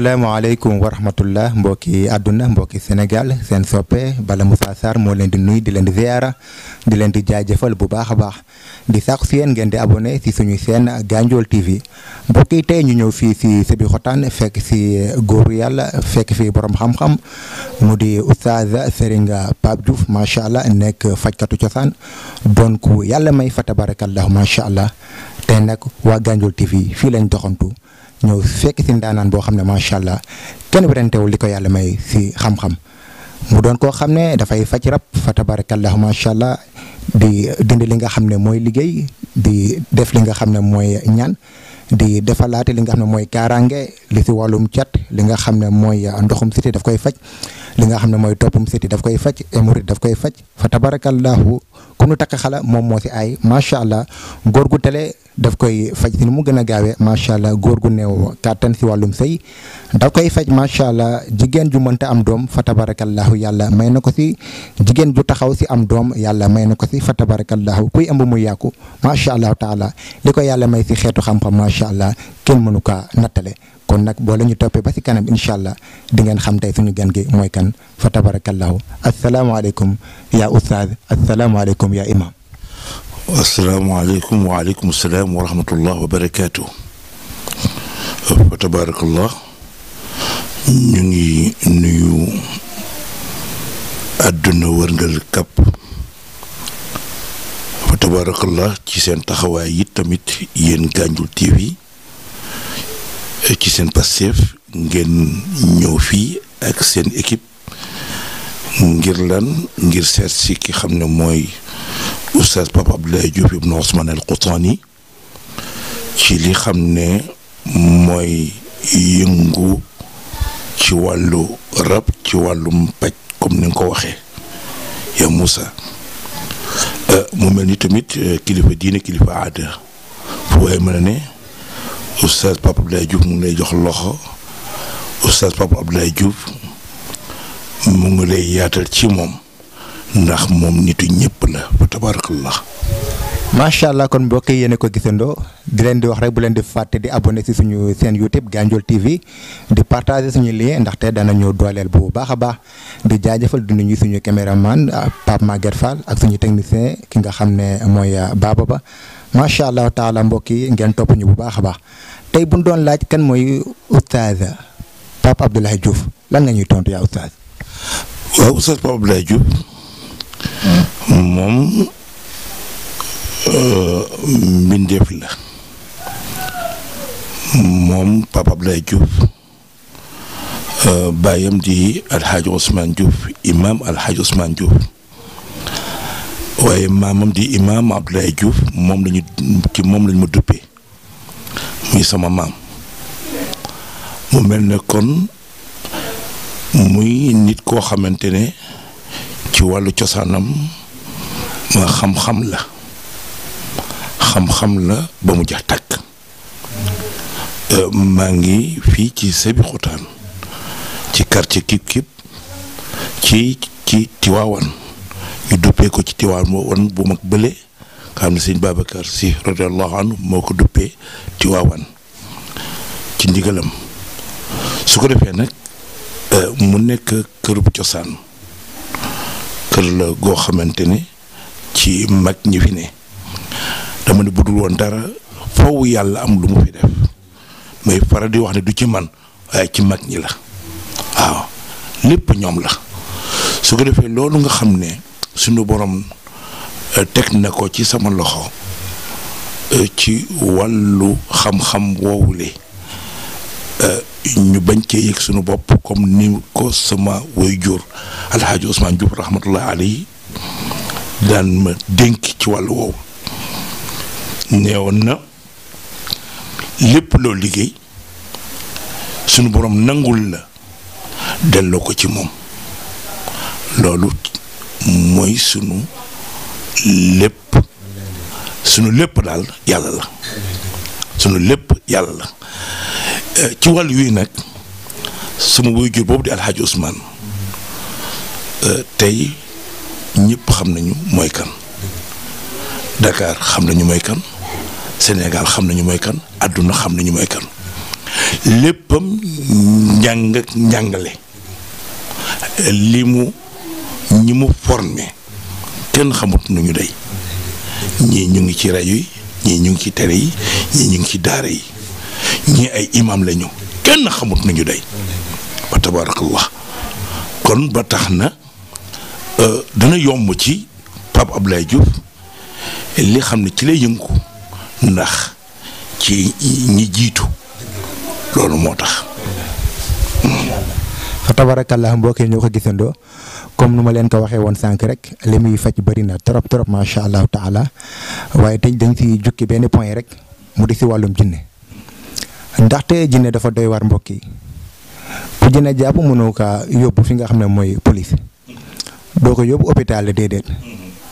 asalaamaaleykum wa rahmatullah mbokki àdduna mbokki Sénégal seen soppe Bala Moussa Sarr moo leen di nuy di leen di ziyaara di leen di jaajëfal bu baax a baax di sàkku si yéen ngeen di abonné si suñuy seen Gandiol TV mbokk yi tey ñu ñëw fii si Sébikotane fekk si góoru yàlla fekk fii borom xam-xam mu di oustaz Serigne Pape Diouf macha allah nekk fajkatu cosaan doon ku yàlla may fa tabarakallahu macha allah tey nag waa Gandiol TV fii lañ doxantu. ñëw fekk si ndaanaan boo xam ne macha allah kenn werantewul li ko yàlla may si xam-xam mu doon koo xam ne dafay faj rab fa tabarakallahu macha allah di dindi li nga xam ne mooy liggéey di def li nga xam ne mooy ñaan di defalaate li nga xam ne mooy kaaraange li si wàllum cat li nga xam ne mooy ndoxum siti daf koy faj li nga xam ne mooy toppum siti daf koy faj émurit daf koy faj fa tabarakallahu ku nu takk xala moom moo si ay macha allah góor gu tele daf koy faj si ni mu gën a gaawee macha allah góor gu néew kàttan si wàllum sëy daf koy faj macha allah jigéen ju mënta am doom fa tabarakallahu yàlla may na ko si jigéen ju taxaw si am doom yàlla may na ko si fa tabarakallahu kuy ëmb muy yàqu macha allah taala li ko yàlla may si xeetu xam-xam macha allah kenn mënu kaa nattale kon nag boo la ñu toppee ba si kanam incha allah di ngeen xam tey suñu gan gi mooy kan fa tabarakallahu asalaamaaleykum yaa oustaz asalaamaaleykum yaa imam asalaamaaleykum waaleykum salaam wa rahmatullah wa barakaatu. fa tabaarakallah ñu ngi nuyu àdduna wërngal kàpp fa tabaarakallah ci seen taxawaay yi tamit yéen Gandiol TV ci seen Pastef ngeen ñëw fii ak seen équipe ngir lan ngir seet si ki xam ne mooy oustaz Pape Abdoulaye Diouf ibn Ousmane al Qoutani ci li xam ne mooy yëngu ci wàllu rab ci wàllum paj comme ni nga ko waxee ya Moussa mu mel ni tamit kilifa diine kilifa aada fu waaye mën a ne oustaz Pape Abdoulaye Diouf mu ngi lay jox loxo oustaz Pape Abdoulaye Diouf mu ngi lay yaatal ci moom ndax moom nitu ñëpp la fa tabarakallah macha allah kon mbokk yi yéen ko gisandoo di leen di wax rek bu leen di fàtte di abonné si suñu seen YouTube Gandiol TV di partager suñu lien ndaxte danañu dooleel bu baax a baax di jaajëfal di nuyu suñu caméraman Pape Maguette Fall ak suñu technicien ki nga xam ne mooy Baba Ba macha allah taala mbokk yi ngeen topp ñu bu baax a baax tey bu ñu doon laaj kan mooy oustaz Pape Abdoulaye Diouf lan nga ñuy tontu yaa oustaz. waaw oustaz Pape Abdoulaye Diouf moom mbindeef la moom Pape Abdoulaye Diouf baayam di Alhaji Ousmane Diouf imam Alhaji Ousmane Diouf waaye maamam di imam Abdoulaye Diouf moom lañu ma duppee muy sama maam mu mel ne kon muy nit koo xamante ne ci wàllu cosaanam ma xam-xam la ba mu jax tàkk maa ngi fii ci Sébikotane ci quartier Kip ci Tiwaawan ñu duppee ko ci Tiwaawan bu mag bële nga xam ne sëñ Babacar Sy radiyallahu anhu moo ko duppee Tiwaawan ci ndigalam su ko defee nag mu nekk kërub cosaan kër la goo xamante ne ci mag ñi fi ne dama ne budul woon dara faw yàlla am lu mu fi def may faral di wax ne du ci man waaye ci mag ñi la waaw lépp ñoom la su ko defee loolu nga xam ne suñu borom teg na ko ci sama loxo ci wàllu xam-xam woowule ñu bañ cee yëg suñu bopp comme ni ko sama waajur Alhaji Ousmane Diouf rahmatullahi alayhi daan ma dénk ci wàllu woowu neewoon na lépp loo liggéey suñu borom nangul la delloo ko ci moom loolu mooy sunu lépp daal yàlla la sunu lépp yàlla la ci wàllu wi nag sama waajur boobu di Alhaji Ousmane tey ñëpp xam nañu mooy kan Dakar xam nañu mooy kan Sénégal xam nañu mooy kan àdduna xam nañu mooy kan léppam njàng ak njàngale ñi mu formé kenn xamut nu ñu day ñii ñu ngi ci rajo yi ñii ñu ngi ci télé yi ñii ñu ngi ci daara yi ñii ay imam lañu kenn xamut nu ñu day ba tabarakallah kon ba tax na dana yomb ci Pape Abdoulaye Diouf li xam ne ci lay yëngu ndax ci ñi jiitu loolu moo tax. fa tabarakallah mbokk yi ñoo ko gisandoo comme nu ma leen ko waxee woon sànq rek li muy faj bëri na trop trop macha allahu taala waaye tey dañ si jukki benn point rek mu di si wàllum jinne ndaxte jinne dafa doy war mbokk yi ku jinne jàpp mënoo kaa yóbbu fi nga xam ne mooy police doo ko yóbbu hôpital la déedéet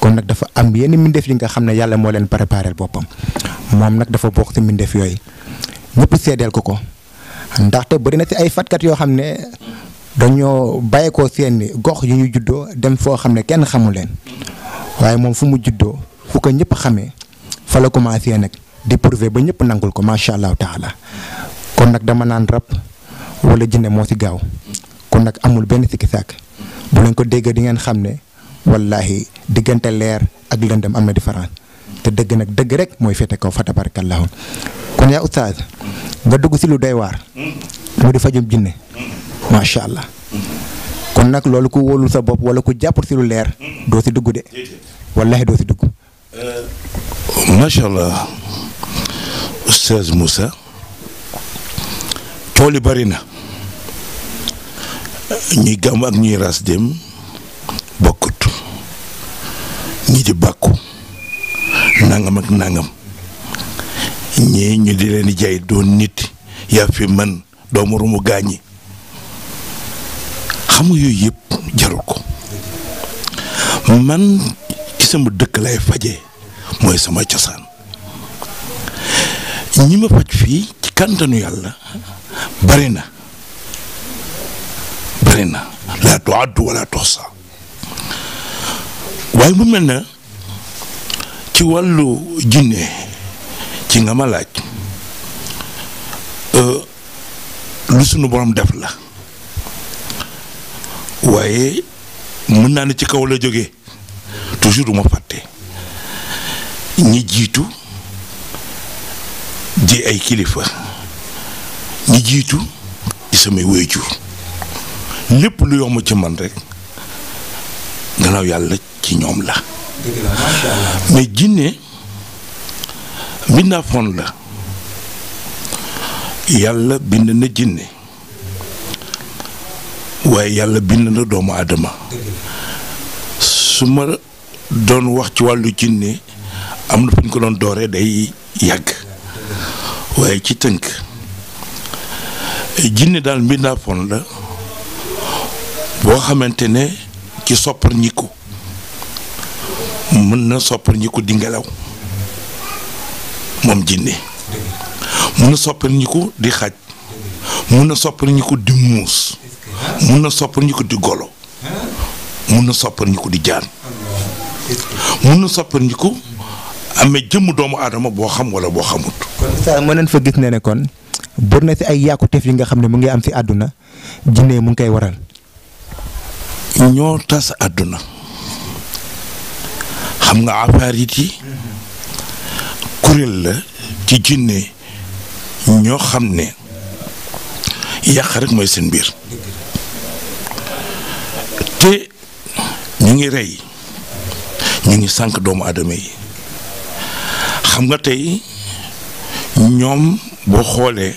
kon nag dafa am yenn mbindeef yi nga xam ne yàlla moo leen préparé boppam moom nag dafa bokk si mbindeef yooyu ñëpp seedeel ko ndaxte bëri na si ay fatkat yoo xam ne dañoo bàyyeekoo seen gox yu ñu juddoo dem foo xam ne kenn xamul leen waaye moom fu mu juddoo fu ko ñëpp xamee fa la commencé nag di prouver ba ñëpp nangul ko macha allahu taala kon nag dama naan rab wala jinne moo si gaaw kon nag amul benn sikki sàkk bu leen ko déggee di ngeen xam ne wallahi diggante leer ak lëndëm am na différence te dëgg nag dëgg rek mooy féete kaw fa tabarakallahu kon yaa oustaz nga dugg si lu doy waar mu di fajum jinne macha allah kon nag loolu ku wóolul sa bopp wala ku jàppul si lu leer doo si dugg de wallahi doo si dugg. macha allah oustaz Moussa tool yi bari na ñuy gàmm ak ñuy ras dem bokkut ñi di bàkku nangam ak nangam ñii ñu di leen di jaay doon nit yaa fi man doo moromu gaañi xam nga yooyu yëpp jarul ko man ci sama dëkk lay faje mooy sama cosaan ñi ma faj fii ci kàntanu yàlla bari na laa tuaddu wala tuxsa waaye mu mel na ci wàllu jinne ci nga ma laaj lu sunu borom def la waaye mën naa ne ci kaw la jógee toujours du ma fàtte ñi jiitu di ay kilifa ñi jiitu di samay waajur lépp lu yomb ci man rek gannaaw yàlla ci ñoom la mais jinne mbindaafoon la yàlla bind na jinne waaye yàlla bind na doomu aadama su ma doon wax ci wàllu jinne am na fu ñu ko doon dooree day yàgg waaye ci tënk jinne daal mbindaafoon la boo xamante ne ci soppar ñiku mën na soppar ñiku di ngelaw moom jinne mun na soppar ñiku di xaj mun na soppar ñiku di muus mun na soppar ñiku di golo mun na soppar ñiku di jaan mun na soppar ñiku amee jëmm doomu aadama boo xam wala boo xamut. kon saa mën nañ fa gis ne kon bër na si ay yàqutef yi nga xam ne mu ngi am si àdduna jinne mu ngi koy waral. ñoo tas àdduna xam nga afaarit yi kuréel la ci jinne ñoo xam ne yàq rek mooy seen mbir te ñu ngi rey ñu ngi sànq doomu aadama yi xam nga tey ñoom boo xoolee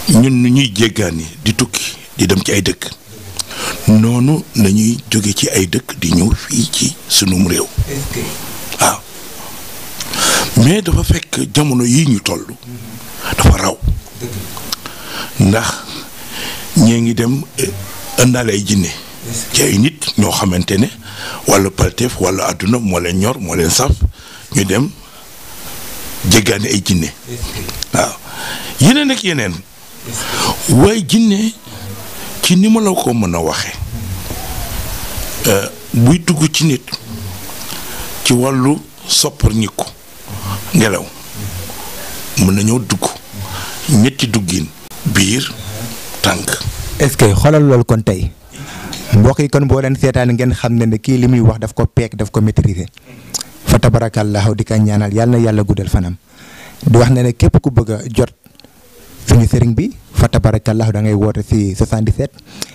ñun nu ñuy jéggaani di tukki di dem ci ay dëkk noonu nañuy jóge ci ay dëkk di ñëw fii ci sunum réew waaw mais dafa fekk jamono yi ñu toll dafa raw ndax ñee ngi dem ëndaale ay jinne ci ay nit ñoo xamante ne walla palteef walla àdduna moo leen ñor moo leen saf ñu dem jéggaani ay jinne waaw yeneen ak yeneen waaye jinne ci ni ma la ko mën a waxe buy dugg ci nit ci wàllu soppar ñiku ngelaw mën na ñëw dugg ñetti duggin biir tànk. est-ce que xoolal loolu kon tey mbokk yi kon boo leen seetaan ngeen xam ne kii li muy wax daf ko peek daf ko maîtriser fa tabarakallahu di ko ñaanal yàlla na yàlla guddal fanam di wax ne képp ku bëgg a jot suñu sëriñ bi fa tabarakallahu da ngay woote si 77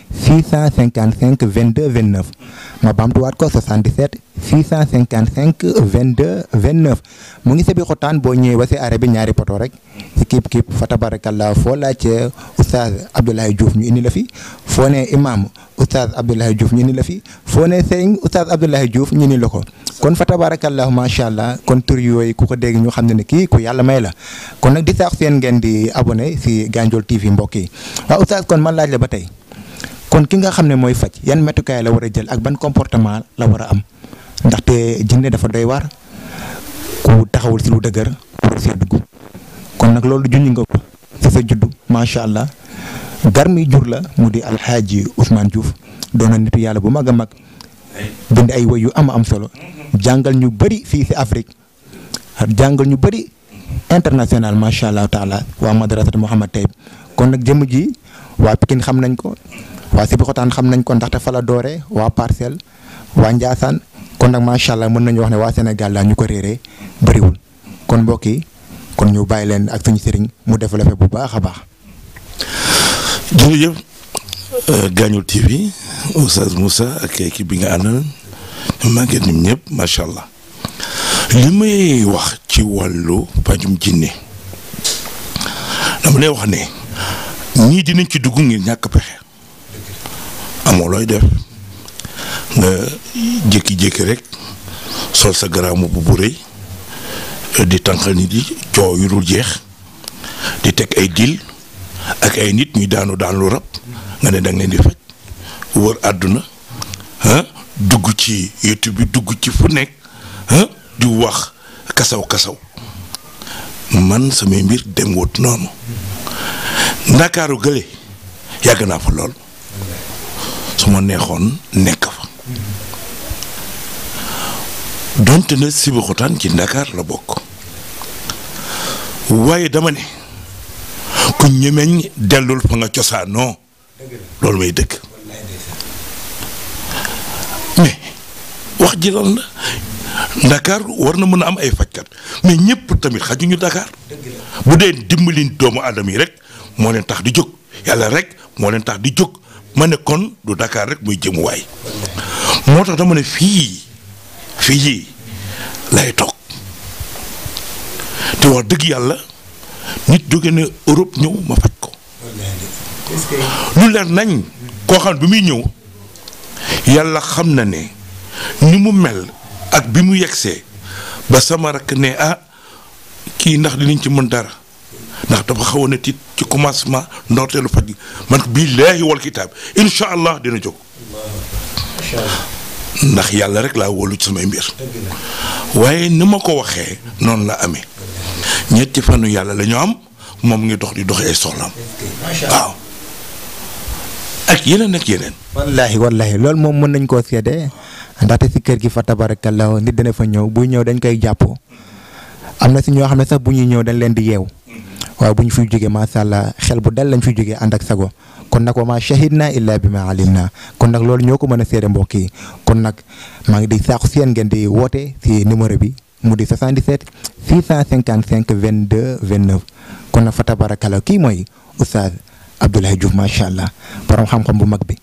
655 22 29 ma baamtuwaat ko 77 655 22 29 mu ngi sebi xotaan boo ñëwee ba si arrêt bi ñaari poto rek si kiip fa tabarakallahu foo laajte oustaz Abdoulaye Diouf ñu indi la fi foo ne imam oustaz Abdoulaye Diouf ñu indi la fi foo ne sëriñ oustaz Abdoulaye Diouf ñu indi la ko kon fa tabarakallahu macha allah kon tur yooyu ku ko dégg ñu xam ne kii ku yàlla may la kon nag di saax seen ngeen di abonné si Gandiol TV mbokk yi waaw oustaz kon man laaj la ba tey kon ki nga xam ne mooy faj yan metukaay la war a jël ak ban comportement la war a am ndaxte jinne dafa doy waar ku taxawul si lu dëgër pour see dugg kon nag loolu junj nga ko si sa juddu macha allah garmi jur la mu di alxaaji Ousmane Diouf doon na nitu yàlla bu mag a mag bind ay woy yu am solo jàngal ñu bëri fii si Afrique jàngal ñu bëri international macha allah taala waa madrasat Mouhamad Tayib kon nag jëmm ji waa Pikine xam nañ ko waa Sébikotane xam nañ ko ndaxte fa la dooree waa Parcelles waa Ndiassane kon nag macha allah mën nañu wax ne waa Sénégal la ñu ko réeree bëriwul kon mbokk yi kon ñu bàyyi leen ak suñu sëriñ mu développé bu baax a baax. jërëjëf Gandiol TV Oustaz Moussa ak équipe bi nga àndal maa ngi leen ñëpp macha allah li may wax ci wàllu pajum jinne dama lay wax ne ñii dinañ ci dugg ngir ñàkk pexe amoo looy def nga jékki-jékki rek sol sa garaamu bu rëy di tànqal nit yi coow yu dul jeex di teg ay dil ak ay nit ñuy daanu lu rab nga ne da nga leen di faj wër àdduna dugg ci YouTube bi dugg ci fu nekk di wax kasaw man samay mbir dem wut noonu ndakaaru gële yàgg naa fa lool su ma neexoon nekk fa donte na Sébikotane ci Ndakaar la bokk waaye dama ne ku ñemeñ dellul fa nga cosaanoo loolu may dëkk mais wax ji lan la Ndakaar war na mën a am ay fajkat mais ñëpp tamit xajuñu Dakar bu dee dimbalin doomu aadama yi rek moo leen tax di jóg yàlla rek moo leen tax di jóg ma ne kon du Dakar rek muy jëmuwaay moo tax dama ne fii lay toog te wax dëgg yàlla nit jóge na Europe ñëw ma faj ko lu leer nañ koo xam ne bi muy ñëw yàlla xam na ne ni mu mel ak bi mu yegsee ba sama rakk ne kii ndax dinañ ci mën dara ndax dafa xawoon a tiit ci commencement ndorteelu faj gi man billaahi wal kitaab incha allah dina jóg ndax yàlla rek laa wóolu ci samay mbir waaye ni ma ko waxee noonu la amee ñetti fanu yàlla la ñu am moom ngi dox di dox ay soxlaam waaw ak yeneen ak yeneen. wallaahi loolu moom mën nañ koo seede ndaxte si kër gi fa tabarakallah nit dana fa ñëw buy ñëw dañ koy jàppoo am na si ñoo xam ne sax bu ñuy ñëw dañ leen di yeew waaw bu ñu fiy jógee macha allah xel bu dal lañ fiy jógee ànd ak sago kon nag wa ma shahidna illa bi ma alimna kon nag loolu ñoo ko mën a seede mbokk yi kon nag maa ngi di saaku seen ngeen di woote si numéro bi mu di 77 655 22 29 kon nag fa tabarakallah kii mooy oustaz Abdoulaye Diouf macha allah borom xam-xam bu mag bi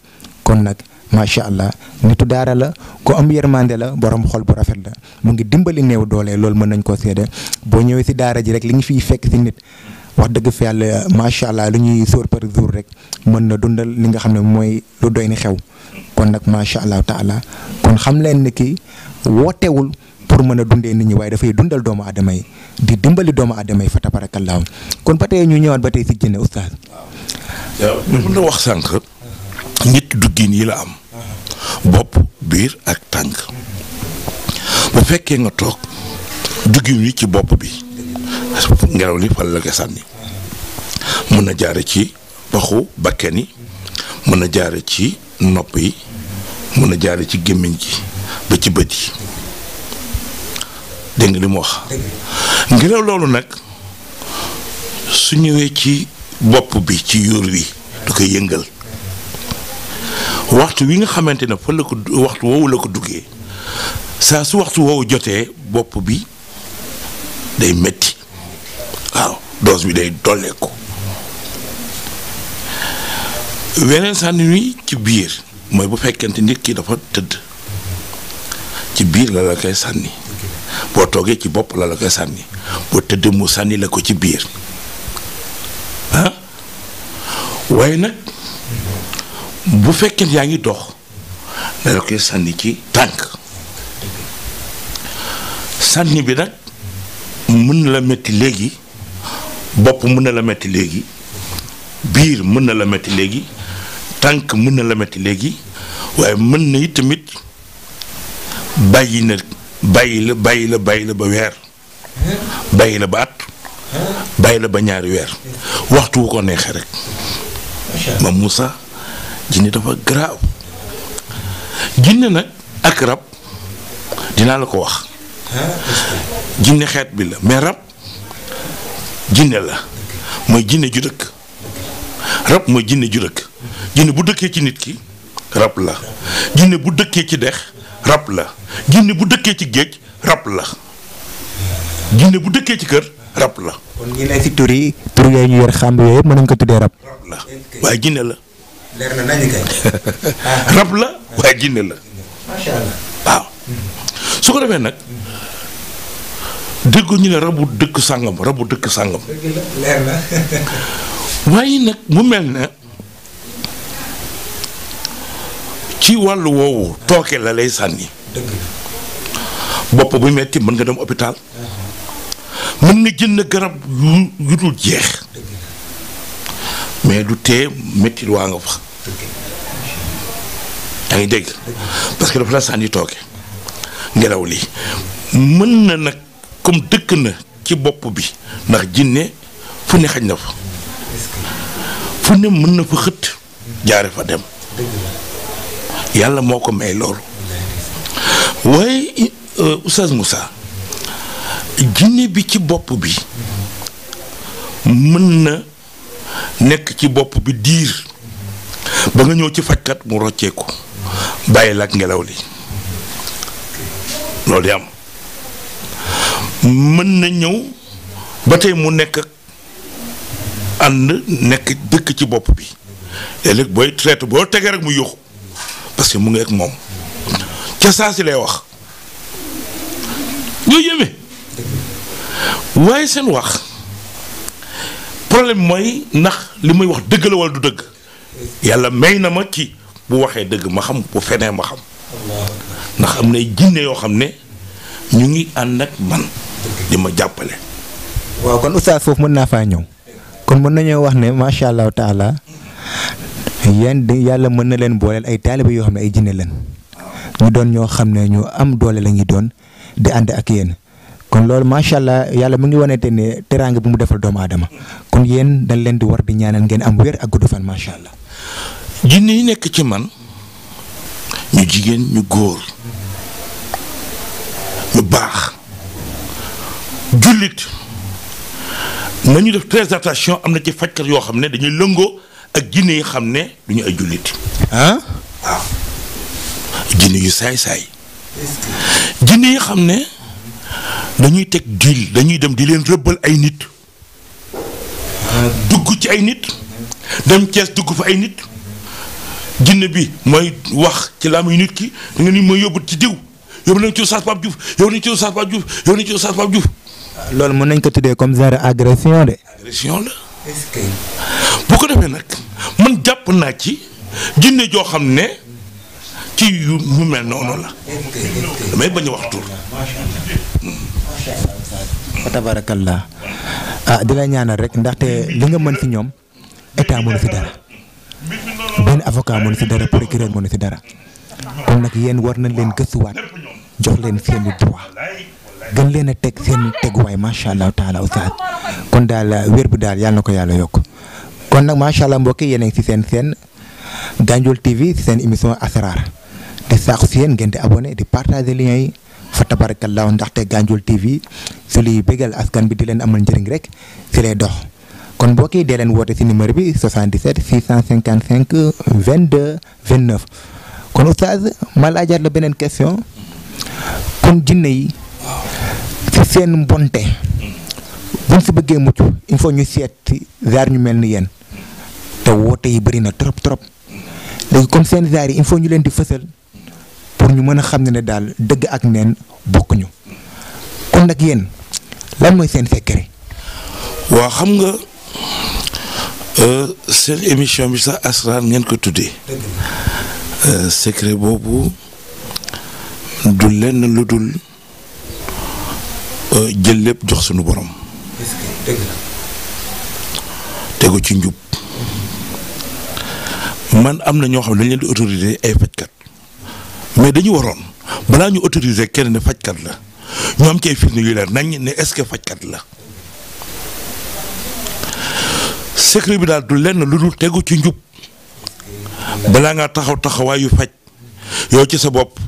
kon nag macha allah nitu daara la ko am yërmande la borom xol bu rafet la mu ngi dimbali néew doole loolu mën nañ koo seede boo ñëwee si daara ji rek li ñu fiy fekk si nit wax dëgg fi yàlla macha allah lu ñuy sóor par jour rek mën na dundal li nga xam ne mooy lu doy ni xew kon nag macha allah taala kon xam leen ni kii wootewul pour mën a dundee nit ñi waaye dafay dundal doomu aadama yi di dimbali doomu aadama yi fa tabarakallahu kon ba tey ñu ñëwaat ba tey si jinne oustaz. waaw mën na wax sànq ñetti duggin yi la am bopp biir ak tànk bu fekkee nga toog duggin yi ci bopp bi ngelaw li fal la ko sànni mën na jaare ci baxu bakken yi mën na jaare ci nopp yi mën na jaare ci gémmiñ gi ba ci bët yi dégg nga li mu wax ngelaw loolu nag su ñëwee ci bopp bi ci yuur wi du ko yëngal waxtu wi nga xamante ne fa la ko waxtu woowu la ko duggee saa su waxtu woowu jotee bopp bi day metti waaw dose bi day dolleeku weneen sànni wi ci biir mooy bu fekkente nit ki dafa tëdd ci biir la koy sànni boo toogee ci bopp la koy sànni boo tëdd mu sànni la ko ci biir ah waaye nag bu fekkee yaa ngi dox la koy sànni ci tànk sànni bi nag mën na la metti léegi bopp mën na la metti léegi biir mën na la metti léegi tànk mën na la metti léegi waaye mën na it tamit bàyyi la ba weer bàyyi la ba at bàyyi la ba ñaari weer waxtu wu ko neexee rek ma Moussa jinne dafa garaaw jinne nag ak rab dinaa la ko wax jinne xeet bi la mais rab jinne la mooy jinne ju dëkk rab mooy jinne ju dëkk jinne bu dëkkee ci nit ki rab la jinne bu dëkkee ci dex rab la jinne bu dëkkee ci géej rab la jinne bu dëkkee ci kër rab la. kon ñu ne si tur yooyu ñu yor xàmb yooyu yëpp mën nañu ko tuddee rab. rab la waaye jinne la. leer na nañu kay. rab la waaye jinne la. macha allah waaw su ko defee nag déggu ñu ne rabu dëkk sàngam rabu dëkk sàngam. leer na. waaye nag mu mel ne ci wàllu woowu tooke la lay sànni. bopp bu metti mën nga dem hôpital. mën nga jënd garab yu dul jeex. mais du tee metti waa nga fa. yaa ngi dégg parce que dafa la sànni tooke ngelaw li mën na nag comme dëkk na ci bopp bi ndax jinne fu ne xaj na fa fu ne mën na fa xët jaare fa dem yàlla moo ko may loolu waaye Oustaz Moussa jinne bi ci bopp bi mën na nekk ci bopp bi diir ba nga ñëw ci fajkat mu rocceeku bàyyi la ak ngelaw li loolu di am mën na ñëw ba tey mu nekk ànd nekk dëkk ci bopp bi léeg-léeg booy traité boo tegee rek mu yuxu parce que mu ngi ak moom ca saa si lay wax ñoo yéeme waaye seen wax problème mooy ndax li muy wax dëgg la wala du dëgg yàlla may na ma ci bu waxee dëgg ma xam bu fenee ma xam ndax am na jinne yoo xam ne ñu ngi ànd ak man di ma jàppale. waaw kon oustaz foofu mën naa faa ñëw kon mën nañoo wax ne macha allahu taala yéen yàlla mën na leen booleel ay taalibe yoo xam ne ay jinne leen ñu doon ñoo xam ne ñu am doole la ñuy doon di ànd ak yéen kon loolu macha allah yàlla mu ngi wanete ne teraanga bu mu defal doomu aadama kon yéen dañ leen di war di ñaanal ngeen am wér ak gudd fan macha allah. jinne yi nekk ci man ñu jigéen ñu góor ñu baax jullit nañu def très attention am na ci fajkat yoo xam ne dañuy lëngoo ak jinne yi xam ne du ñu ay jullit. ah waaw jinne yu saay-saay jinne yi xam ne dañuy teg diil dañuy dem di leen rëbbal ay nit dugg ci ay nit dem Cees dugg fa ay nit jinne bi mooy wax ci laa muy nit ki da nga ni mooy yóbbu ci diw yóbbu nañ ci Oustaz Pape Diouf yóbbu nañ ci Oustaz Pape Diouf yóbbu nañ ci Oustaz Pape Diouf. loolu mën nañ ko tuddee comme genre agression de. agression la. est-ce que bu ko defee nag man jàpp naa ci jinne joo xam ne ci yu mel noonu la. damay bañ a wax tur. wa tabarakallah di la ñaanal rek ndaxte li nga mën si ñoom état mënu si dara benn avocat mënu si dara procureur mënu si dara kon nag yéen war nañ leen gëstuwaat jox leen seeni droit gën leen a teg seen teguwaay macha allah taala oustaz kon daal wér bi daal yàlla na ko yàlla yokk kon nag macha allah mbokk yi yéen a ngi si seen Gandiol TV si seen émission Asrar di saaku si yéen ngeen di abonné di partager liens yi fa tabarakallah ndaxte Gandiol TV su liy bégal askan bi di leen amal njëriñ rek si lay dox kon mbokk yi dee leen woote si numéro bi 77 655 22 29 kon oustaz ma laajaat la beneen question kon jinne yi si seen mbonte buñ si bëggee mucc il faut ñu seet zaar ñu mel ni yéen te woote yi bëri na trop trop léegi kon seen zaar yi il faut ñu leen di fësal pour ñu mën a xam ne daal dëgg ak neen bokkuñu kon nag yéen lan mooy seen secret. waa xam nga seen émission bi sax asrar ngeen ko tuddee secret boobu du lenn lu dul jël lépp jox sunu borom tegu ci njub man am na ñoo xam ne dañ leen di autoriser ay fajkat mais dañu waroon balaa ñu autoriser kenn ne fajkat la ñu am cay firnde yu leer nañ ne est-ce que fajkat la secret bi daal du lenn lu dul tegu ci njub balaa ngaa taxaw taxawaayu faj yow ci sa bopp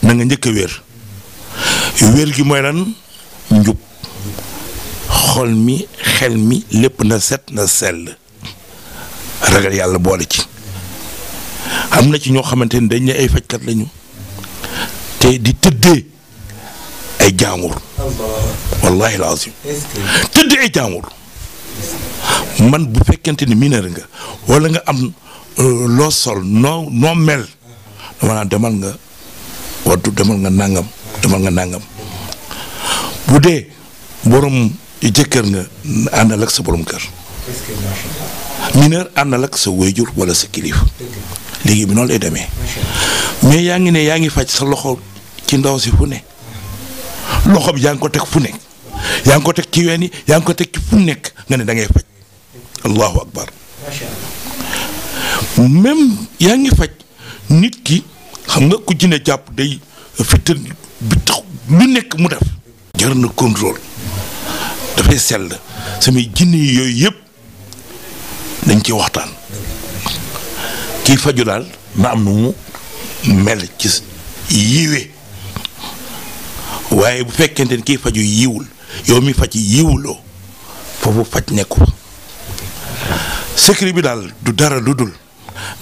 na nga njëkk a wér gi mooy lan njub xol mi xel mi lépp na set na sell ragal yàlla boole ci am na ci ñoo xamante ni dañ ne ay fajkat lañu te di tëddee ay jaamur wallahi alazim tëddee ay jaamur man bu fekkente ni mineur nga wala nga am loo sol noo mel dama naan demal nga waddu demal nga nàngam bu dee borom jëkkër nga àndal ak sa borom kër mineur àndal ak sa wéyjur wala sa kilifa léegi bi noonu lay demee mais yaa ngi ne yaa ngi faj sa loxo ci ndaw si fu ne loxo bi yaa ngi ko teg fu nekk yaa ngi ko teg ci ween yi yaa ngi ko teg ci fu nekk nga ne da ngay faj allahu akbar même yaa ngi faj nit ki xam nga ku jinne jàpp day fitt bi tax lu nekk mu def jar na contrôle dafay sell samay jinne yi yooyu yëpp dañ ci waxtaan kii faju daal na am nu mu mel ci yiwe waaye bu fekkente ni kii faju yiwul yow mi faj yiwuloo foofu faj nekku secret bi daal du dara lu dul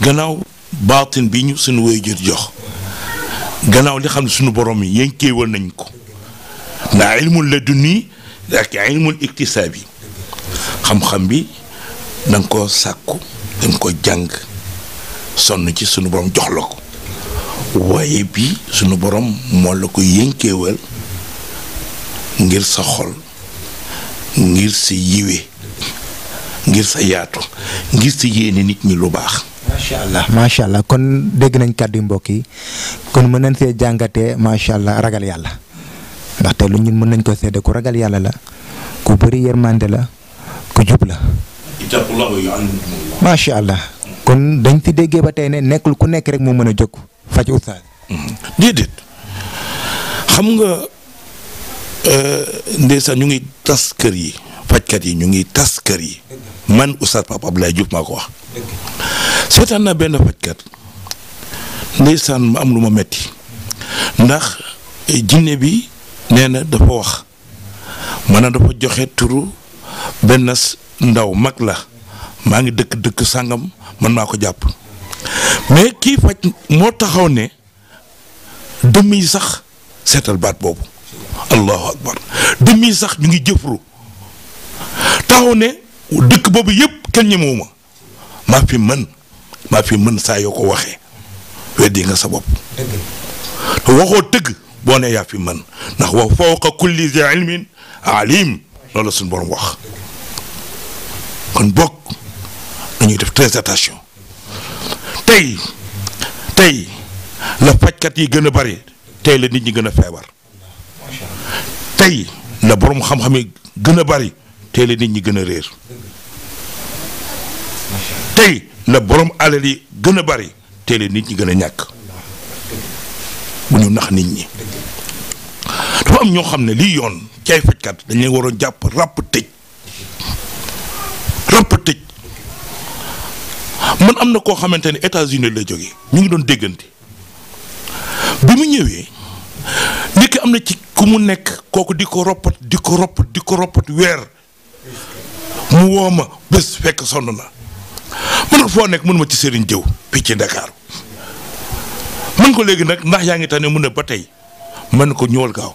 gannaaw baatin bi ñu suñu waajur jox gannaaw li xam ne suñu borom yi yënkeewal nañ ko ndax ilmul ladunni ak ilmul iktisaabi xam-xam bi da nga koo sàkku da nga ko jàng sonn ci suñu borom jox la ko waaye bi suñu borom moo la ko yënkeewal ngir sa xol ngir sa yiwe ngir sa yaatu ngir sa yéene nit ñi lu baax. macha allah kon dégg nañ kàddu mbokk yi kon mën nañ see jàngatee macha allah ragal yàlla ndaxte lu ñun mën nañ ko seede ku ragal yàlla la ku bëri yërmande la ku jub la. macha allah kon dañ si déggee ba tey ne nekkul ku nekk rek moo mën a jóg faj oustaz. déedéet xam nga ndeysaan ñu ngi tas kër yi fajkat yi ñu ngi tas kër yi man oustaz Papa Abdoulaye Diouf maa ko wax seetaan naa benn fajkat ndeysaan ma am lu ma metti ndax jinne bi nee na dafa wax maanaam dafa joxe turu benn ndaw mag la maa ngi dëkk sàngam man maa ko jàpp mais kii faj moo taxaw ne dëmm yi sax seetal baat boobu allahu akbar dëmm yi sax ñu ngi jëfru taxaw ne dëkk boobu yëpp kenn ñemewuma maa fi mën saa yoo ko waxee weddi nga sa bopp te waxoo dëgg boo ne yaa fi mën ndax wa fawqa kulli zi ilmin alim loolu la suñu borom wax kon bokk dañuy def très attention tey la fajkat yi gën a bari tey la nit ñi gën a feebar tey la borom xam-xam yi gën a bari tey la nit ñi gën a réer tey la borom alal yi gën a bari tey la nit ñi gën a ñàkk bu ñu nax nit ñi dafa am ñoo xam ne lii yoon ci ay fajkat dañ leen waroon jàpp ràpp tëj man am na koo xamante ne États-Unis la jógee ñu ngi doon déggante bi mu ñëwee ndekki am na ci ku mu nekk kooku di ko roppat weer mu woo ma bés fekk sonn na man ko foo nekk mun ma ci Serigne Diw fii ci Dakar man ko léegi nag ndax yaa ngi tane mu ne ba tey man ko ñëwal gaaw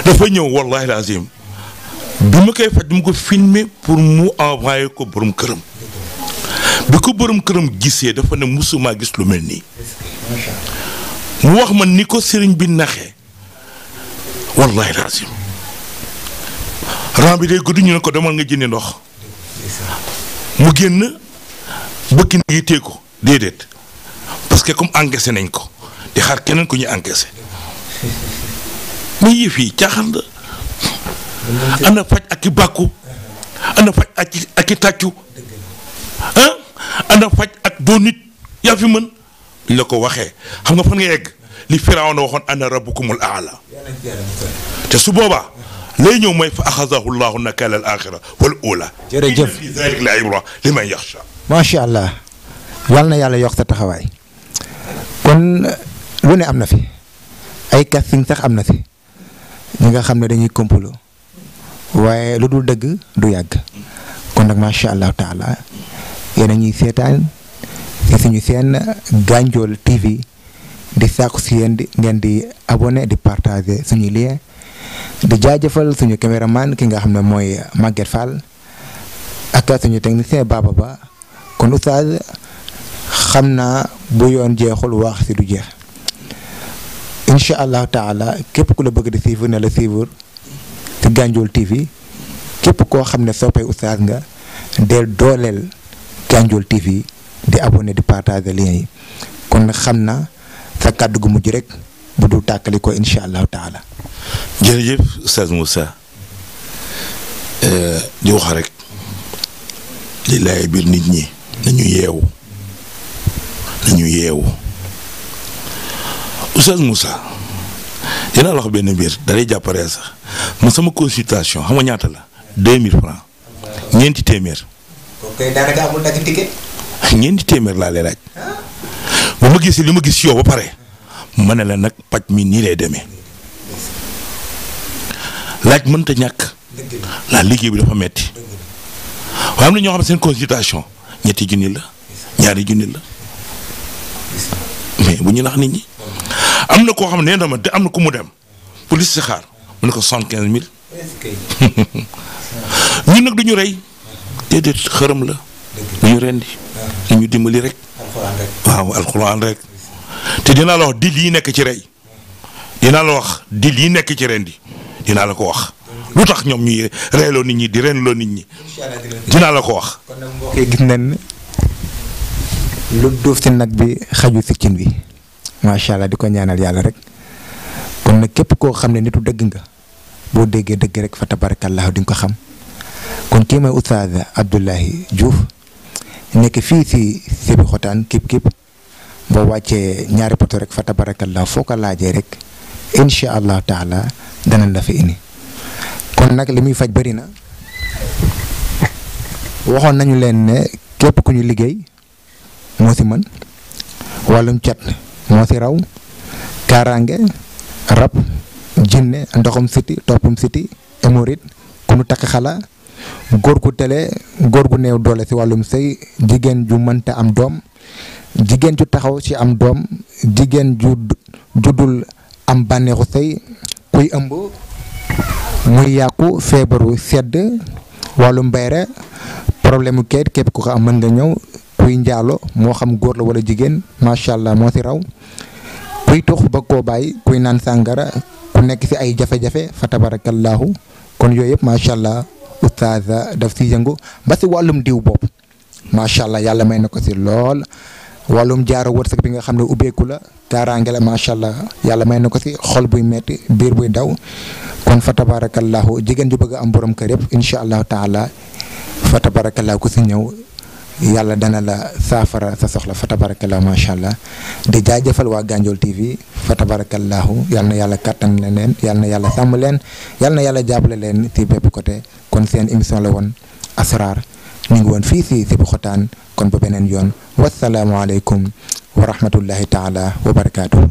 dafa ñëw wallahi lazim bi ma koy faj mu ko filmer pour mu envoyer ko borom këram bi ko borom këram gisee dafa ne musuma gis lu mel nii mu wax man ni ko sëriñ bi naxee wallahi lazim ram bi day gudd ñu ne ko demal nga jëndi ndox mu génn bëkki na yi tee ko déedéet parce que comme encaissé nañ ko di xaar keneen ku ñu encaissé mais yëf yi caaxaan la ana faj ak i bàkku ana faj ak i tàccu ana faj ak doo nit yaa fi mën buñ la ko waxee xam nga fan nga yegg li Firawna waxoon ana rabbukumul aala te su boobaa lay ñëw mooy fa axazahu llahu nakala al axira wal ula jërëjëf fi zalika la ibra liman yaxsha macha allah yal na yàlla yokk sa taxawaay kon lu ne am na fi ay casting sax am na fi ñi nga xam ne dañuy complot waaye lu dul dëgg du yàgg kon nag macha allah taala yéen a ñuy seetaan ci suñu seen Gandiol TV di sàkku si yéen di ngeen di abonné di partager suñuy lien di jaajëfal suñu caméraman ki nga xam ne mooy Maguette Fall ak suñu technicien Baba Ba kon oustaz xam naa bu yoon jeexul wax si du jeex incha allahu taala képp ku la bëgg di suivre ne la suivre ci Gandiol TV képp koo xam ne soppay oustaz nga del dooleel Gandiol TV di abonné di partager lien yi kon nag xam na sa kàddu gu mujj rek bu dul tàkkali ko incha allahu taala. jërëjëf Oustaz Moussa di wax rek li laay biir nit ñi nañu yeewu Oustaz Moussa dinaa la wax benn mbir dalay jàpparee sax man sama consultation xam nga ñaata la 2000 francs ñeenti téeméer. kooku kay daanaka amul dagg ticket. ñeenti téeméer laa lay laaj ba ma gis li ma gis yow ba pare ma ne la nag paj mi nii lay demee laaj mënta ñàkk la liggéey bi dafa metti waaye am na ñoo xam seen consultation ñetti junni la ñaari junni la mais bu ñu nax nit ñi am na koo xam ne dama am na ku mu dem police si xaar mu ne ko 75000 ñun nag duñu rey déedéet xërëm la duñu rendi ñu dimbali rek waaw alxuraan rek te dinaa la wax dil yi nekk ci rey dinaa la wax dil yi nekk ci rendi dinaa la ko wax lu tax ñoom ñuy reyloo nit ñi di renloo nit ñi dinaa la ko wax. kon nag mbokk yi gis nañ lu duuf si nag bi xaju si cin bi macha allah di ko ñaanal yàlla rek kon nag képp koo xam ne nitu dëgg nga boo déggee dëgg rek fa tabarakallah di nga ko xam kon kii mooy Oustaz Abdoulaye Diouf nekk fii si Sébikotane kip boo wàccee ñaari poto rek fa tabarakallah foo ko laajee rek incha allah taala danañ la fi indi kon nag li muy faj bëri na waxoon nañu leen ne képp ku ñu liggéey moo si mën wàllum cat moo si raw kaaraange rab jinne ndoxum siti toppum siti hémorroïde ku nu takk xala góor gu tele góor gu néew doole si wàllum sëy jigéen ju mënta am doom jigéen ju taxaw ci am doom jigéen ju juddul am bànneexu sëy kuy ëmb muy yàqu feebaru sedd wàllum bayre problème mu kayit képp ku ko am mën nga ñëw kuy njaalo moo xam góor la wala jigéen macha allah moo si raw kuy tux ba koo bàyyi kuy naan sàngara ku nekk si ay jafe-jafe fa tabarakallahu kon yooyu yëpp macha allah oustaz daf si yëngu ba si wàllum diw bopp macha allah yàlla may na ko si lool wàllum jaaro wërsëg bi nga xam ne ubbeeku la kaaraange la macha allah yàlla may na ko si xol buy metti biir buy daw kon fa tabarakallahu jigéen ju bëgg am borom kër yëpp incha allahu taala fa tabarakallahu ku si ñëw yàlla dana la saafara sa soxla fa tabarakallahu macha allah di jaajëfal waa Gandiol TV fa tabarakallahu yal na yàlla kattan leen yal na yàlla sàmm leen yal na yàlla jàppale leen si bépp côté kon seen émission la woon Asrar ñu ngi woon fii si Sébikotane kon ba beneen yoon wasalaamualeykum wa rahmatullahi taala wa barakaatuhu.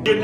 Get